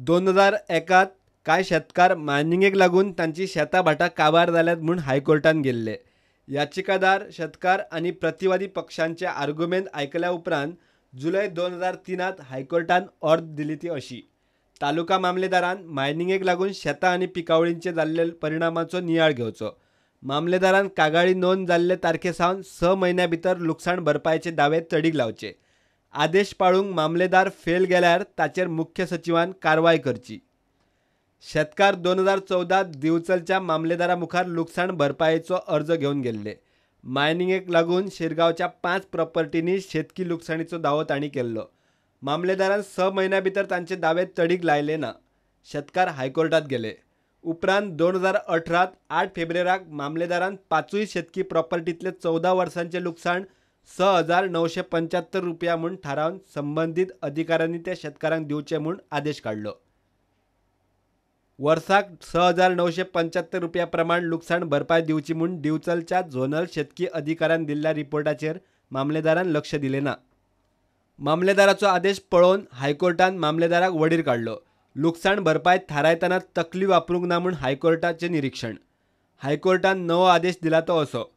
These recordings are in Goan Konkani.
2001 कांय शेतकार मायनिंगेक लागून तांची शेतां भाटां काबार जाल्यात म्हूण हायकोर्टान गेल्ले. याचिकादार शेतकार आनी प्रतिवादी पक्षांचे आर्गुमेंत आयकल्या उपरांत जुलय 2003 हायकोर्टान ऑर्द दिली ती अशी: तालुका मामलेदारान मायनिंगेक लागून शेतां आनी पिकावळींचे जाल्ले परिणामाचो नियाळ घेवचो. मामलेदारान कागाळी नोंद जाल्ले तारखे सावन 6 म्हयन्यां भितर लुकसाण भरपायेचे दावे तडीक लावचे. आदेश पाळूंक मामलेदार फेल गेल्यार ताचेर मुख्य सचिवान कारवाय करची. शेतकार 2014 दिवचलच्या मामलेदारा मुखार लुकसाण भरपायेचो अर्ज घेवन गेल्ले. मायनिंगेक लागून शिरगांवच्या 5 प्रॉपर्टींनी शेतकी लुकसाणीचो दावो तांणी केल्लो. मामलेदारान 6 म्हयन्यां भितर तांचे दावे तडीक लायले ना. शेतकार हायकोर्टात गेले. उपरांत 2018 8 फेब्रुवाराक मामलेदारान 5 शेतकी प्रॉपर्टींतले 14 वर्सांचे लुकसाण 6,975 रुपया म्हूण थारावन संबंदीत अधिकाऱ्यांनी ते शेतकारांक दिवचे म्हूण आदेश काडलो. वर्साक 6,975 रुपया प्रमाण लुकसाण भरपाय दिवची म्हूण दिवचलच्या झोनल शेतकी अधिकाऱ्यान दिल्ल्या रिपोर्टाचेर मामलेदारान लक्ष दिलें ना. मामलेदाराचो आदेश पळोवन हायकोर्टान मामलेदाराक वडीर काडलो. लुकसाण भरपाय थारायतना तकली वापरूंक ना म्हूण हायकोर्टाचें निरिक्षण. हायकोर्टान नवो आदेश दिला तो असो: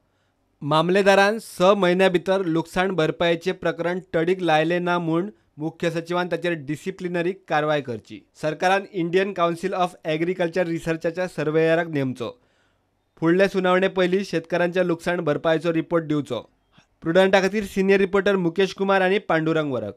मामलेदारान 6 म्हयन्यां भितर लुकसाण भरपायेचें प्रकरण तडीक लायलें ना म्हूण मुख्य सचिवान ताचेर डिसिप्लिनरी कारवाय करची. सरकारान इंडियन कावन्सील ऑफ एग्रीकल्चर रिसर्चाच्या सर्वेयराक नेमचो. फुडले सुनावणे पयलीं शेतकारांच्या लुकसाण भरपायेचो रिपोर्ट दिवचो. प्रुडंटा खातीर सिनियर रिपोर्टर मुकेश कुमार आनी पांडुरंग वरक.